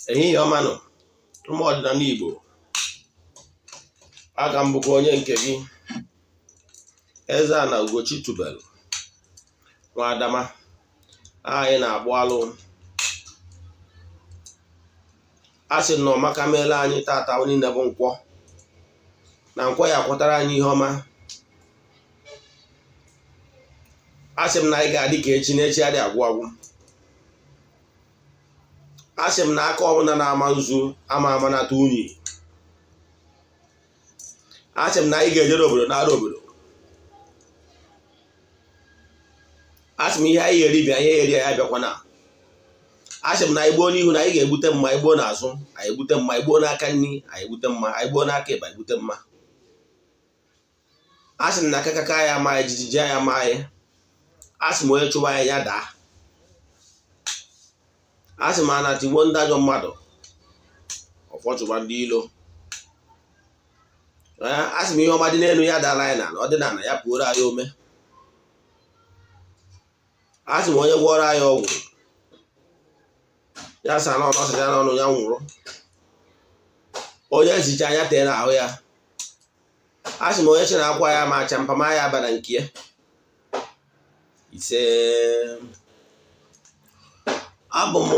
Ehihie ọma nụ, ụmụ ọdịnala Igbo. Aka m bụkwa onye nke gị, Eze-Ana Ugochi tubelu nwa Adama. Anyị na-agbụ alụ a sị na ọmaka meela anyị tata niile bụ nkwọ, na nkwọ ya kwọtara anyị ihe ọma. A sị m na anyị ga-adị ka echi, na echi adị agwụ agwụ. A sị m na aka ọbụla na-ama nzu ama amanata unyi. A sị m na anyị ga-ejere obodo nara obodo. A sị m ihe anyị ga-eri bịa, ihe eri anyị abịakwana. A sị m na anyị gbuo n'ihu na anyị ga-egbute mma, anyị gbuo n'azụ anyị egbute mma, anyị gbuo n'aka nri anyị egbute mma, anyị gbuo n'aka ịkpa egbute mma. A sị m na akakaka ya ama anyị, jijiji ya ama anyị. A sị m onye chụwa anyị ya daa. A sị m ana tigbuo ndị ajọ mmadụ, ọfọ chụba ndị ilo. A sị m ihe ọma dị n'elu ya dara anyị n'ala, ọ dị n'ala ya pụoro anyị ome. A sị m onye gwọrọ anyị ọgwụ ya sa n'ọnụ, ọsịsa n'ọnụ ya nwụrụ. Onye zicha anya tee n'ahụ ya. A sị m onye sị na akwa ya ma acha mpama ya abara nke ya. Ise. Abụ m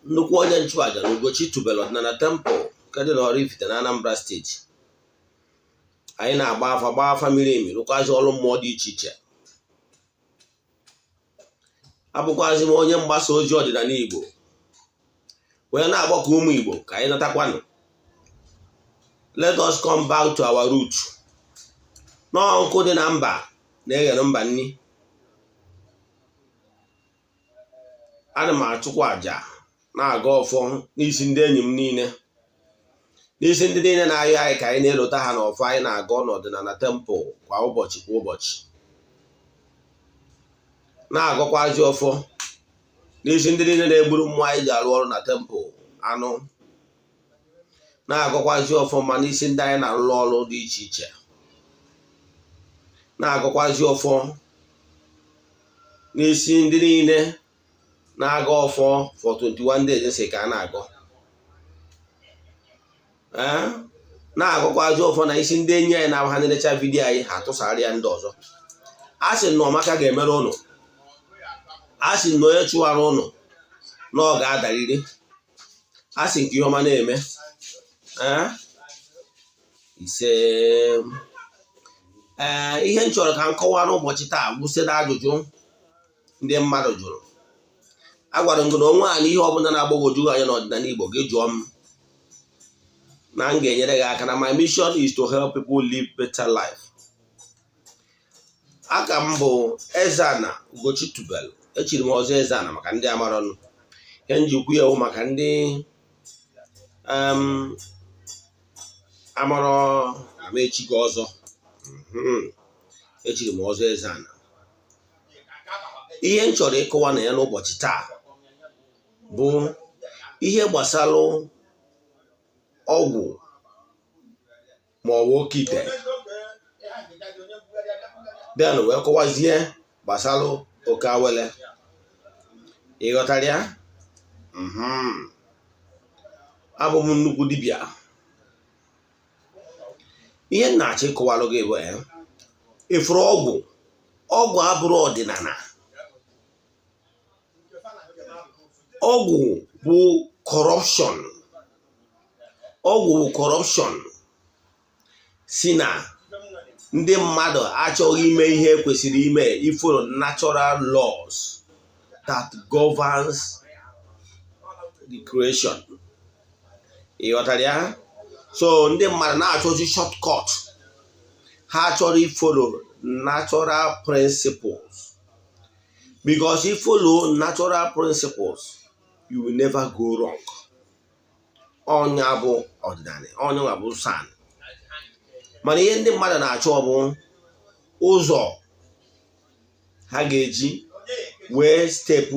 nnukwu onye nchụaja na Ugochi tubelu ọdịnala temple nke dị n'Oraifite na Anambra steeti. Anyị na-agba afa, gbaa afa miri emi, rụkwazi ọrụ mmụọ dị iche iche. Abụkwazi m onye mgbasa ozi ọdịnala Igbo, wee na-agbakọ ụmụ Igbo ka anyị natakwanụ. Let us come back to our root. Nọọ nkụ dị na mba na-eghere mba nni. Ana m achụkwa àjà, na-agọ ọfọ n'isi ndị enyi m niile, n'isi ndị niile na-ayọ anyị ka anyị na-elota ha n'ọfọ anyị na-agọ n'ọdịnala temple kwa ụbọchị kwa ụbọchị, na-agọkwazi ọfọ n'isi ndị niile na-egburu mmụọ anyị ji arụ ọrụ na temple anụ, na-agọkwazi ọfọ ma n'isi ndị anyị na-arụrụ ọrụ dị iche iche, na-agọkwazi ọfọ n'isi ndị niile na-agọ ọfọ for 21 days si ka a na-agọ, na-agọkwazi ọfọ na isi ndị enyi anyị na-abụ ha na-elecha vidiyo anyị, ha tụsara ya ndị ọzọ. A sị na ọmaka ga-emere ụnụ. A sị na onye chụwara ụnụ na ọ ga-adarịrị. A sị nke ihe ọma na-eme. Ise. Ee, ihe m chọrọ ka m kọwaa n'ụbọchị taa bụ site n'ajụjụ ndị mmadụ jụrụ. Agwara m gị na onwe anyị ihe ọbụla na-agbagwoju anya n'ọdịnala Igbo, gị jụọ m na m ga-enyere gị aka, na my mission is to help people live better life. Aka m bụ Eze-Ana Ugochi tubelu. Echiri m ọzọ Eze-Ana maka ndị amarọnụ ihe njikwu ya, maka ndị amarọ na m echigo ọzọ. Echiri m ọzọ Eze-Ana. Ihe m chọrọ ịkọwa na ya n'ụbọchị taa bụ ihe gbasara ọgwụ ma ọ bụ oke ite, bịanụ wee kọwazie gbasara oke awele. Ị ghọtara ya? Abụ m nnukwu dibịa. Ihe m na-achọ ịkọwalụ gị bụ, ifuru ọgwụ, ọgwụ abụrụ ọdịnala. Ọgwụ bụ corruption. Ọgwụ bụ corruption si na ndị mmadụ achọghị ime ihe kwesịrị ime, ifollow natural laws that governs the creation. Ị ghọtara ya? So ndị mmadụ na-achọzi shortcut. Ha chọrọ ifollow natural principles, because if follow natural principles, you will never go wrong. Ọnya bụ ọdịnala, ọnya bụ san. Mana ihe ndị mmadụ na-achọ bụ ụzọ ha ga-eji wee step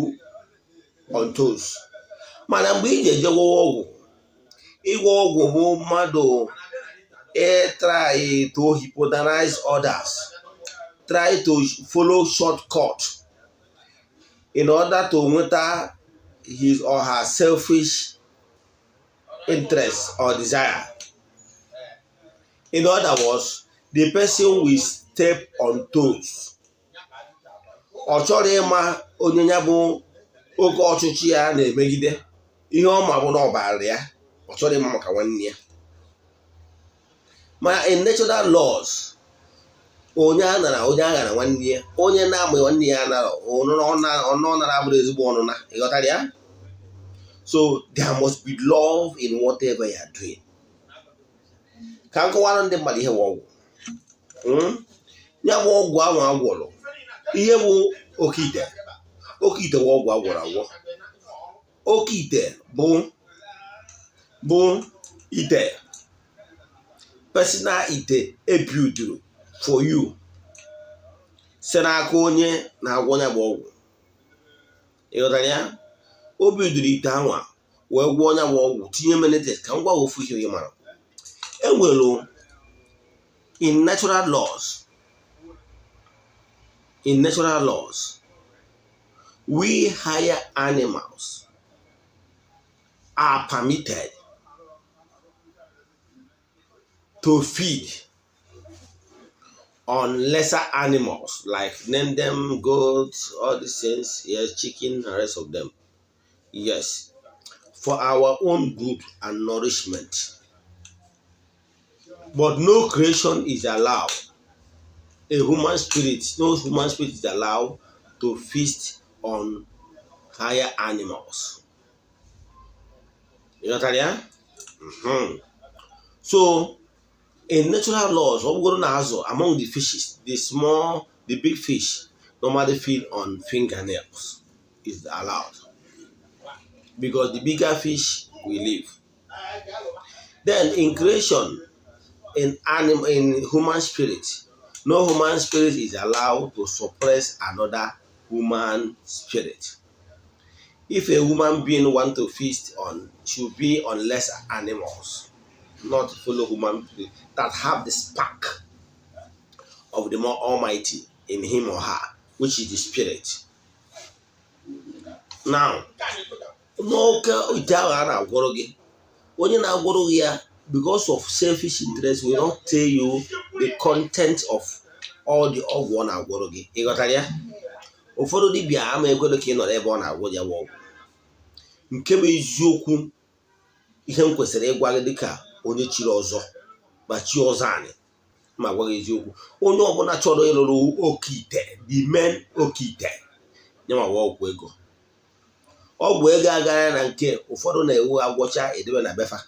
on toes. Mana mgbe ị ga-eje gwọwa ọgwụ, ịgwọ ọgwụ bụ mmadụ try to hypnotize others, try to follow shortcut in order to nweta his or her selfish interest or desire. In other words, the person will step on toes. Ọ chọrọ ịma onye ya bụ oke ọchịchị ya na-emegide. Ihe ọ ma bụ na ọ bara ya. Ọ chọrọ ịma maka nwanne ya. Mana in natural laws, onye a nara, onye aghara nwanne ya, onye na-amụ nwanne ya anara ọnụ nara abụrụ ezigbo ọnụna. Ịghọtara ya? So there must be love in whatever you are doing. Ka m kọwara ndị mmadụ ihe bụ ọgwụ. Ya bụ ọgwụ ahụ agwọrọ, ihe bụ oke ite. Oke ite bụ ọgwụ agwọrọ agwọ. Oke ite bụ ite, personal ite ebuilduru for you site n'aka onye na-agwọ ya bụ ọgwụ. Ịghọtara ya? O bidoro ite anwa wee gwọọ ya bụ ọgwụ, tinye many. Ka m gwa ofu ihe ị mara. Enwere in natural laws, we higher animals are permitted to feed on lesser animals, like name them, goats, all these things, yes, chicken and rest of them, yes, for our own good and nourishment. But no creation is allowed, a human spirit, no human spirit is allowed to feast on higher animals. You ghọtara ya? So in natural laws, ọ bụgoro na azụ, among the fishes, the small, the big fish normally feed on fingernails, is allowed because the bigger fish will live. Then in creation, in animal, in human spirit, no human spirit is allowed to suppress another human spirit. If a human being want to feast on, should be on lesser animals, not fellow human being that have the spark of the more Almighty in him or her, which is the spirit. Now, n'oke ite ahụ a na-agwọrọ gị, onye na-agwọrọ gị ya, because of selfish interest, will not tell you the content of all the ọgwụ ọ na-agwọrọ gị. Ị ghọtara ya? Ụfọdụ dibịa ama ekwelo ka ị nọrọ ebe ọ na-agwọ ya bụ ọgwụ. Nke bụ eziokwu, ihe m kwesịrị ịgwa gị dịka onye chiri ọzọ ma chi ọzọ, anyị ma gwa gị eziokwu, onye ọbụla chọrọ ịlụrụ oke ite, the main oke ite, nyenwa ọgwụ ego. Ọgwụ ego agaghị na nke ụfọdụ na-ewu agwọcha edebe na befa,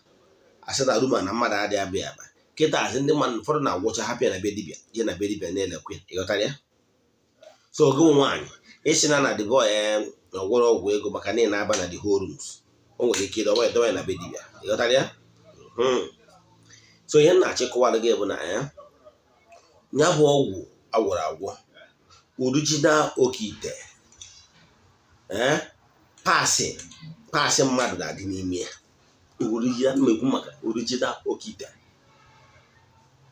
asị na ruma na mmadụ adịghị abịa aba. Kịta asị ndị mmadụ ụfọdụ na-agwọcha hapịa na be dibịa, je na be dibịa na-elekwe. Ịghọtara ya? So gị nwaanyị ịsị na the boy na ọgwọrọ ọgwụ ego maka na ị na-aba na the whole rooms, o nwere ike ịdọwa edowe na be dibịa. Ịghọtara ya? So ihe m na-achịkọwara gị bụ na ya ya bụ ọgwụ agwọrọ agwọ, original oke ite, ee, parts mmadụ na-adị n'ime ya. Original mmekwu maka original oke ite,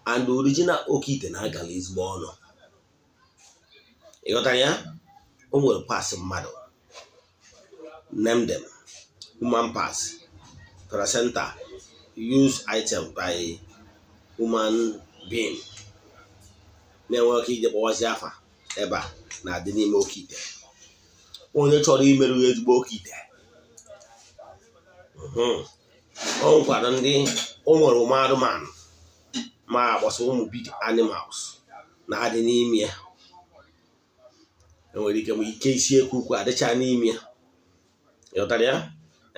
and original oke ite na-agala ezigbo ọnụ. Ịghọtara ya? O nwere parts mmadụ, name them, human parts, placenta, use item by human being na-enwe ike ije kpọwazi afa ebe a na-adị n'ime oke ite. Onye chọrọ imerụ ezigbo oke ite, o nwekwara ndị o nwere ụmụ anụmanụ ma akpọsị ụmụ big animals na-adị n'ime ya. Enwere ike ma ike isi ekwu ukwu adịcha n'ime ya. Ịghọtara ya?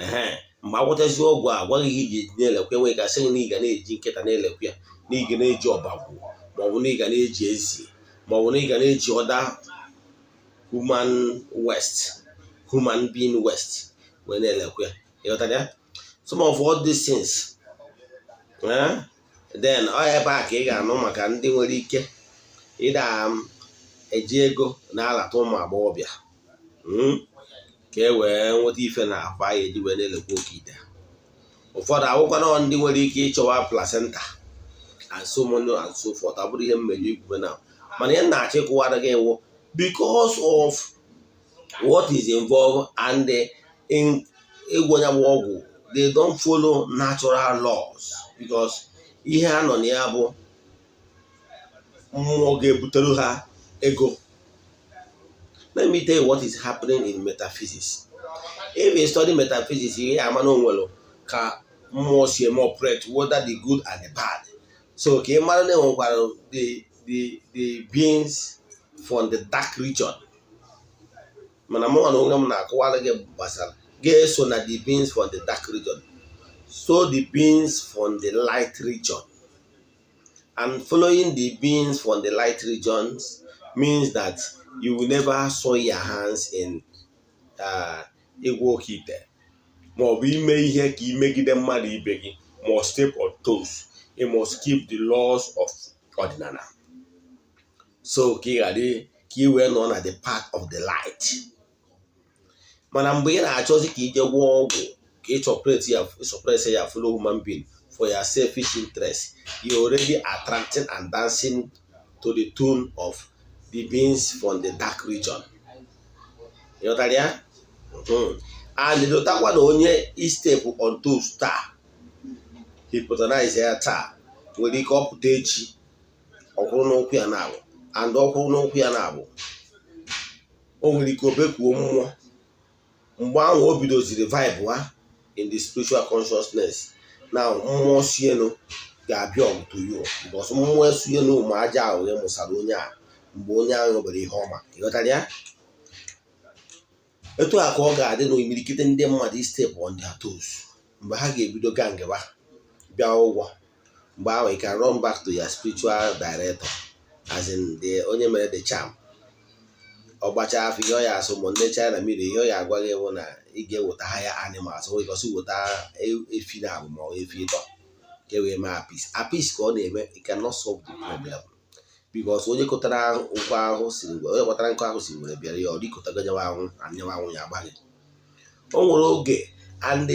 Ehe, mgbe agwọtazi ọgwụ a, agwaghị ihe ị ga-eji na-elekwa. Enweghị ka sị gị na ị ga na-eji nkịta na-elekwa ya, na ị ga na-eji ọbagwụ, maọbụ na ị ga na-eji ezi, maọbụ na ị ga na-eji other human waste, human being waste wee na-elekwa ya. Ịghọtara ya? Some of all these things, eh? Then ọ ebe a ka ị ga-anụ maka ndị nwere ike ịda eji ego na-alata ụmụ agbọghọbịa, ka e wee nweta ife na afọ anyị eji wee na-elekwa oke ite. Ụfọdụ awụkwana ndị nwere ike ịchọwa placenta and so many and so forth. Ọ bụrụ ihe mmeri ikwube na, mana ihe m na-achọ ịkụwara gị wụ because of what is involved and the In ịgwọ ya bụ ọgwụ, they don't follow natural laws, because ihe ha nọ na ya bụ mmụọ ga-ebutere ha ego. Let me tell you what is happening in metaphysics. If you study metaphysics, ihe ama na onwere ka mmụọ si eme operate, whether the good and the bad. So ka ị mara na enwekwara the beings from the dark region, mana mụ na onwe m na-akọwara gị gbasara ga-eso na the beings from the dark region. So the beings from the light region and following the beings from the light regions means that you will never soil your hands in ịgwọ oke ite, ma ọ bụ ime ihe ka imegide mmadụ ibe gị, ma step on toes. You must keep the laws of ọdịnala, so ka ị ghara ka ị wee nọ na the path of the light. Mana mgbe ị na-achọzi ka ije gwọọ ọgwụ ka ị suppress ya fellow human being for your selfish interest, you already attracting and dancing to the tune of the beings from the dark region. Ịghọtara ya? And lotakwa na onye step on toes taa, hypnotize ya taa, nwere ike ọpụta echi, ọkwụrụ n'ụkwụ ya na-abụ, and ọkwụrụ n'ụkwụ ya na-abụ, o nwere ike obekuo mmụọ. Mgbe ahụ o bidoziri vibe ha in the spiritual consciousness. Now mmụọ sienu ga-abịa ọgụ to you, because mmụọ sienu ma aja ahụ ya mụsara onye a mgbe onye ahụ nwere ihe ọma. Ịghọtara ya? Etu a ka ọ ga-adị na imirikite ndị mmadụ step on their toes mgbe ha ga-ebido gangaba bịa ụgwọ. Mgbe ahụ you can run back to your spiritual director, as in the onye mere the charm. Ọ gbacha afọ, ihe ọ ya asụ ma ndị China mmiri, ihe ọ ya agwa gị bụ na ị ga-eweta ha ya animals, o gosi weta efi na abụ ma ọ efi ịtọ ka e wee mee appease. Appease ka ọ na-eme, it cannot solve the problem, because onye kụtara nkụ ahụ siri, onye kpatara nkụ ahụ si were bịara ya, ọ dịkọtago nyawa ahụ, anyawa ahụ ya agbaghị. O nwere oge, and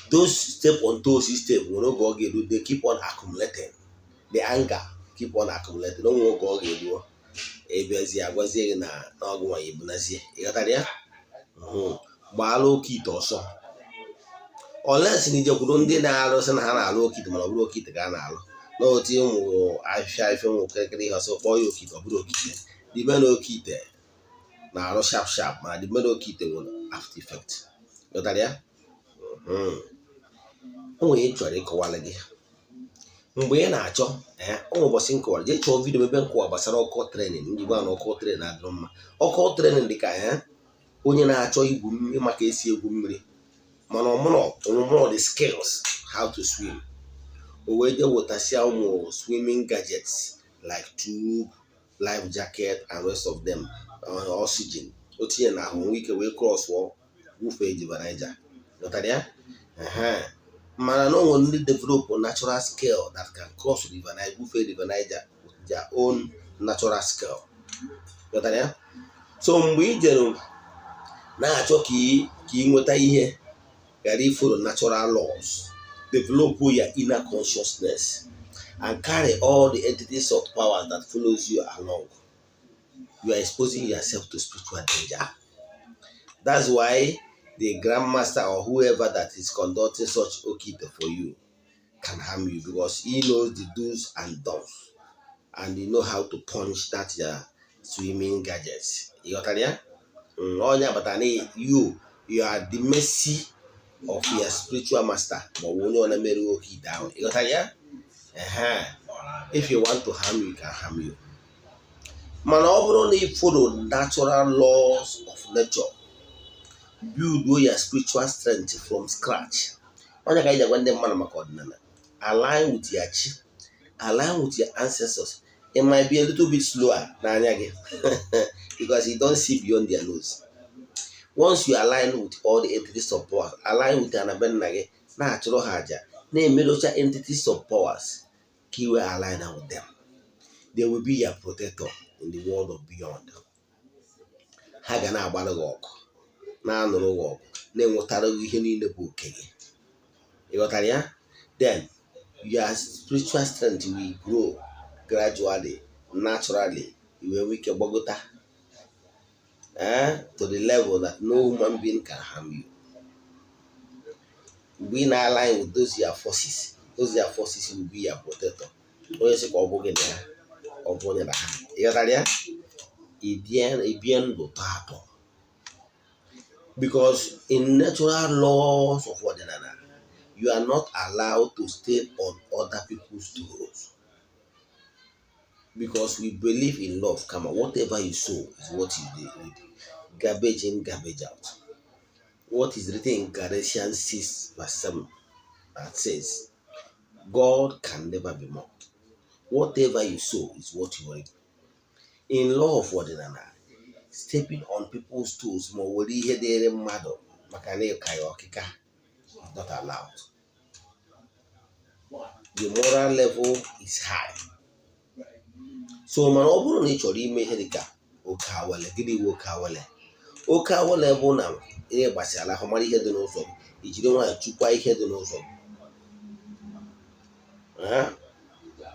those step on toes step nwere oge ọ ga-eru, they keep on accumulating the anger, keep on accumulating. O nwere oge ọ ga-eruo, ebiazie agwazie gị na ọgwụ nwaanyị ebunazie. Ịghọtara ya? Gbaala oke ite ọsọ, unless na ijekwuru ndị na-arụ sị na ha na-alụ oke ite, mana ọ bụrụ oke ite ka a na-alụ n'otu ụmụ ahịhịa ife, ụmụ kịrịkịrị ihe ọsọ kpọọ ya oke ite, ọ bụrụ oke ite. The men oke ite na-arụ sharp sharp, mana the men oke ite nwere after effect. Ghọtara ya? O nwere ihe m chọrọ ịkọwara gị. Mgbe ị na-achọ ụmụ ụbọchị nkọwara, jee chọọ video ebe nkọwa gbasara occult training. Ndị gwa na occult training adịrọ mma. Occult training dị ka onye na-achọ igwu mmiri maka esi egwu mmiri, mana ọmụmụrụ the skills how to swim, o wee jee wetasịa ụmụ swimming gadgets like tube, life jacket and rest of them, oxygen, o tinye na ahụ, nwee ike wee cross wụfee River Niger. Ghọtara ya? Mana na o nwere ndị develop natural skill that can cross River Niger, wụfee River Niger with their own natural skill. Ghọtara ya? So mgbe ị jere na-achọ ka ị nweta ihe, ghara ifollow natural laws, develop your inner consciousness and carry all the entities of power that follows you along, you are exposing yourself to spiritual danger. That's why the grandmaster or whoever that is conducting such okite for you can harm you, because he knows the do's and don'ts and he know how to punch that your swimming gadgets. Ịghọtara ya? Onye abatara na you are the mercy of your spiritual master, ma ọ bụ onye ọ na-emere oke ite ahụ. Ịghọtara ya? Ehe. If you want to harm you, can harm you. Mana ọ bụrụ na ị follow natural laws of nature, build your spiritual strength from scratch. Onye ka anyị ji agwa ndị mmadụ maka ọdịnala: align with your chi, align with your ancestors. It might be a little bit slower n'anya gị because you don't see beyond their nose. Once you align with all the entities of power, align with anabe nna gị, na-achụrụ ha aja, na-emerocha entities of powers ka iwe align with them, they will be your protector in the world of beyond. Ha ga na-agbara gị ọgụ, na-anụrụ gị ọgụ, na-enwetara gị ihe niile bụ oke gị. Ịghọtara ya? Then your spiritual strength will grow gradually, naturally. I wee nwee ike gbagota. to the level that no human being can harm you. Mgbe ị na-align with those your forces, those your forces will be your protector. Onye sị ka ọ bụghị na ya, ọ bụ onye na ha. Ịghọtara ya? Ibie ndụ tọ atọ, because in natural laws of ọdịnala, you are not allowed to step on other people's toes, because we believe in law of karma. Whatever you sow is what you reap. Garbage in, garbage out. What is written in Galatians 6 verse 7 that says God can never be mocked. Whatever you sow is what you reap. In law of ọdịnala, stepping on people's toes ma ọ were ihe dịrị mmadụ maka na ịka ya ọkịka is not allowed. The moral level is high. So mana ọ bụrụ na ị chọrọ ime ihe dịka oke awele, gịnị bụ oke awele? Oke awele bụ na ihe gbasara ahụ, mara ihe dị n'ụzọ gị, ijiri nwayọọ chukwa ihe dị n'ụzọ gị.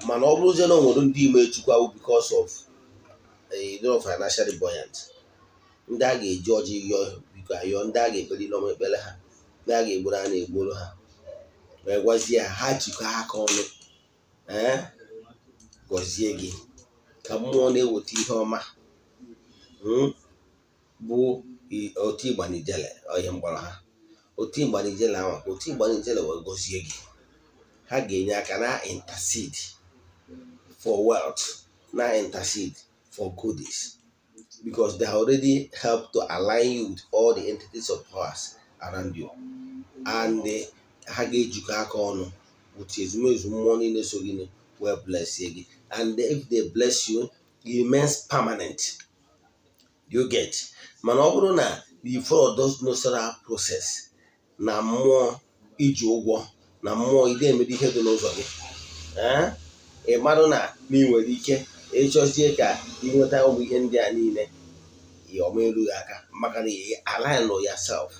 Mana ọ bụrụzie na o nwere ndị ime chukwa bụ because of financially buoyant, ndị a ga-eji ọjị yọọ biko ayọ, ndị a ga-ekpere ile ọma ekpere ha, ndị a ga-egboro a na-egboro ha, wee gwazie ha, ha jikọọ aka ọnụ, ee, gọzie gị ka mmụọ na-eweta ihe ọma, bụ otu ịgbanijele ihe mgbọrọ ha, otu ịgbanijele ahụ, ka otu ịgbanijele wee gọzie gị. Ha ga-enye aka na intercede for wealth, na intercede for goodies, because they already help to align you with all the entities of powers around you, and ha ga-ejikọ aka ọnụ with ezumezu mmụọ niile so gị wee bless gị. And if they bless you, it remains permanent. You get? Mana ọ bụrụ na you follow those natural process na mmụọ iji ụgwọ na mmụọ ide emere ihe dị n'ụzọ gị, ị marụ na ị nwere ike ịchọzie ka ị nweta ụmụ ihe ndị a niile, ọma erughị aka, maka na ị align yourself.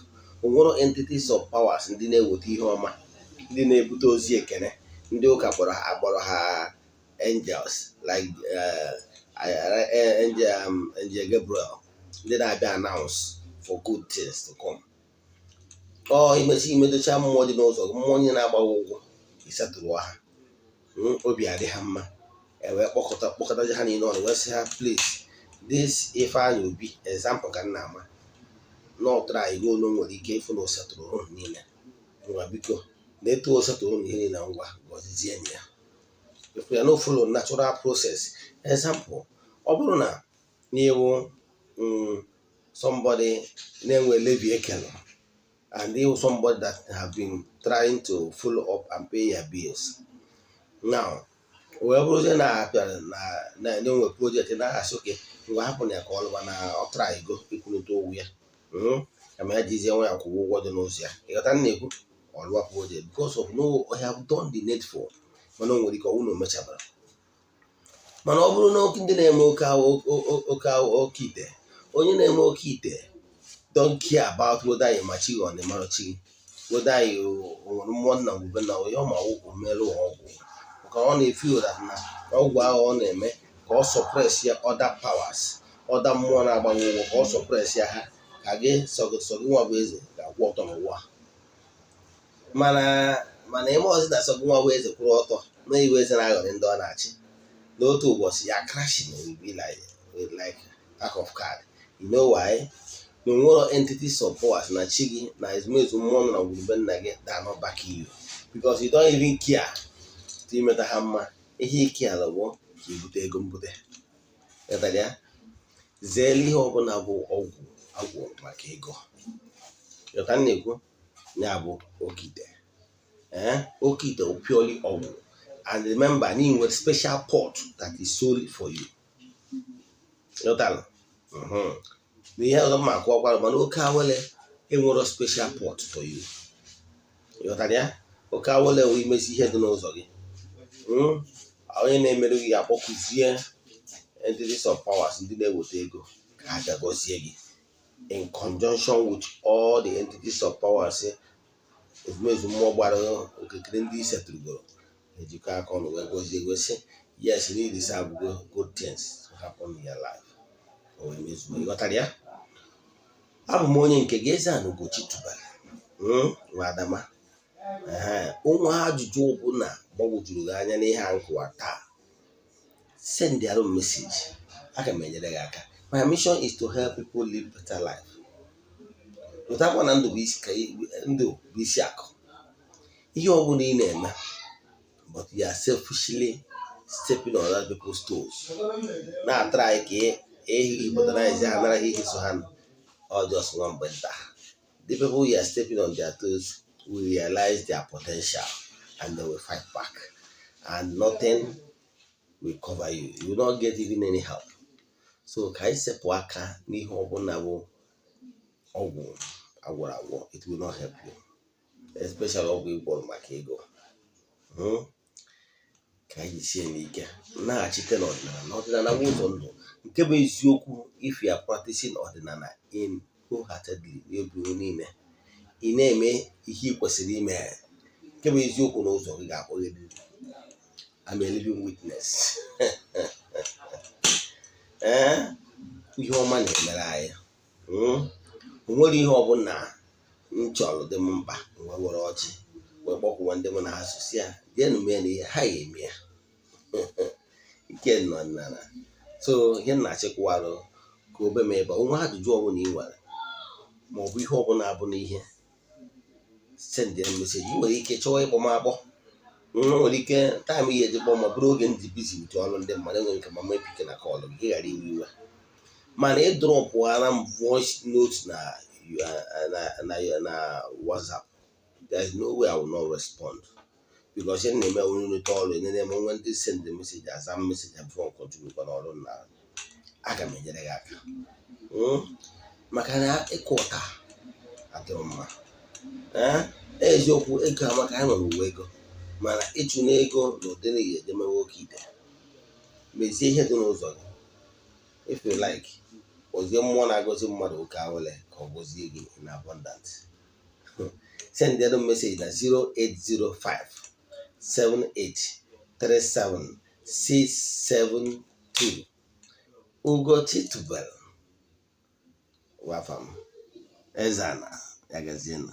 Onwere entities of powers ndị na-eweta ihe ọma, ndị na-ebute ozi ekene. Ndị ụka kpọrọ ha, akpọrọ ha angels, like angel Gabriel, ndị na-abịa announce for good things to come. Ọ imesi imedocha mmụọ dị n'ụzọ gị, mmụọ onye na-agbaghị ụgwọ, ịsetụrụ ha, obi adị ha mma, ewee kpọkọta kpọkọta ha niile ọnụ wee sị ha, "Please, this Ifeanyị Obi," example ka m na-ama, n'ọtara anyị olu nwere ike ịfụ na o setụrụ ụnụ niile, "Ngwa, biko, na-etu o setụrụ ụnụ ihe niile, ngwa, gọzizie ya." If we are not follow natural process. Example, ọ bụrụ na n'iwu somebody na-enwe levy ekele, and you somebody that have been trying to follow up and pay your bills now, wee bụrụzie na apịara na na-enwe project na-asị, "Okay, ngwa, hapụ na ya ka ọ lụba na ọ tara ego ikwulite ụgwọ ya, kama ya jizie nwa ya kwụwa ụgwọ dị n'ụzọ ya." Ịghọta m na-ekwu? Ọlụwa project because of no I have done the needful, mana o nwere ike ọnwụ na o mechabara. Mana ọ bụrụ na ndị na-eme oke ite, onye na-eme oke ite don't care about whether you machi or na machi, whether you nwere mmụọ nna ngwube na onye ọ ma ọgwụ merụ ọgwụ, maka ọ na-efeel that na ọgwụ ahụ ọ na-eme ka ọ suppress ya other powers, other mmụọ na-agbaghị ụgwọ, ka ọ suppress ya ha, ka gị sọ gị nwa bụ eze ga-akwụ ọtọ n'ụwa. Mana ime ọzọ na sọ gị nwa bụ eze kwụrụ ọtọ na iwe eze na-aghọrị ndị ọ na-achị n'otu ụbọchị ya, crashing will be like pack of card. You know why? Na onwero entities of powers na chi gị na ezumezu mmụọ nọ na ngwurube nna gị that are not backing you, because you don't even care to imeta ha mma. Ihe ike ala bụ ka ibute ego mbute. Ịghọtara ya? Zeere ihe ọbụla bụ ọgwụ agwụrụ maka ego. Ịghọta m na-ekwu? Ya bụ oke ite, ee, oke ite bụ purely ọgwụ. And remember na ị nwere special pot that is solely for you. Ịghọtara? Na ihe ọzọ ma akụwakwara, mana oke awele enwero special pot for you. Ịghọtara ya? Oke awele wụ imezi ihe dị n'ụzọ gị, onye na-emerụ gị akpọkụzie entities of powers ndị na-eweta ego ka ha bịa gọzie gị in conjunction with all the entities of powers, ezumezu mmụọ gbara okirikiri ndị isetụrụgoro, ejikọ aka ọnụ wee gọzie gị, sị yes, you deserve good things to happen in your life. O wee mezuo. Ịghọtara ya? Abụ m onye nke gị, Eze-Ana Ugochi tubelu nwa Adama. Ee, ụmụ ajụjụ ọbụla gbagwojuru gị anya n'ihe a nkụwa taa, send their own message, aga m enyere gị aka. My mission is to help people live better life. Pụtakwa na ndụ bụ isi, ka ndụ bụ isi akụ. Ihe ọbụla ị na-eme, but you are selfishly stepping on other people's toes, na-atry ka ịhipụtara ha, nara ihe so ha nọ, or just nwa mgbe nta, the people you are stepping on their toes will realize their potential and they will fight back, and nothing will cover you. You will not get even any help. So ka anyị sepụ aka n'ihe ọbụla bụ ọgwụ agwọrọ agwọ. It will not help you, especially ọgwụ ịgwọrọ maka ego. Ka anyị jisie n'ike naghachite n'ọdịnala, na ọdịnala bụ ụzọ ndụ nke bụ eziokwu. If you are practicing ọdịnala in wholeheartedly, n'obi niile, ị na-eme ihe ị kwesịrị ime, nke bụ eziokwu na ụzọ gị ga-akpọgide. I'm a living witness. Ee, ihe ọma na-emere anyị. O nwere ihe ọbụla m chọrọ dị m mkpa, wee were ọjị wee kpọkwuwa ndị mụ na ha so, si ya jeenụ mee na ihe ha ga-eme ya. Ike n'ọdịnala. So ihe m na-achịkwarụ ka obe m ebe onwe ajụjụ ọbụla ị nwere, ma ọ bụ ihe ọbụla abụ na ihe, send a message. Ị nwere ike chọọ ịkpọ m akpọ, nwere ike time ihe eji kpọọ ma bụrụ oge m dị busy with ọrụ ndị mmadụ, enwere ike ma m epick na call gị, ghara iwe iwe. Mana ị dropụara m voice note na WhatsApp, there is no way I will not respond, because ihe m na-eme onye nrite ọrụ enene m nwe ndị send the message, aza m message before m continue kwa n'ọrụ na aga m enyere gị aka. Maka na ịkụ ụta adịrọ mma. Ee, eziokwu, ego amaka, anyị nwere uwe ego, mana ịchụ n'ego na ụdị na ihe edemewe oke ite. Mezie ihe dị n'ụzọ gị. If you like, ozie mmụọ na-agọzi mmadụ oke awele ka ọ gọzie gị in abundance. Send them message na 0805 78 37 672. Ugochi tubelu wafam, Eze-Ana ya gazienụ.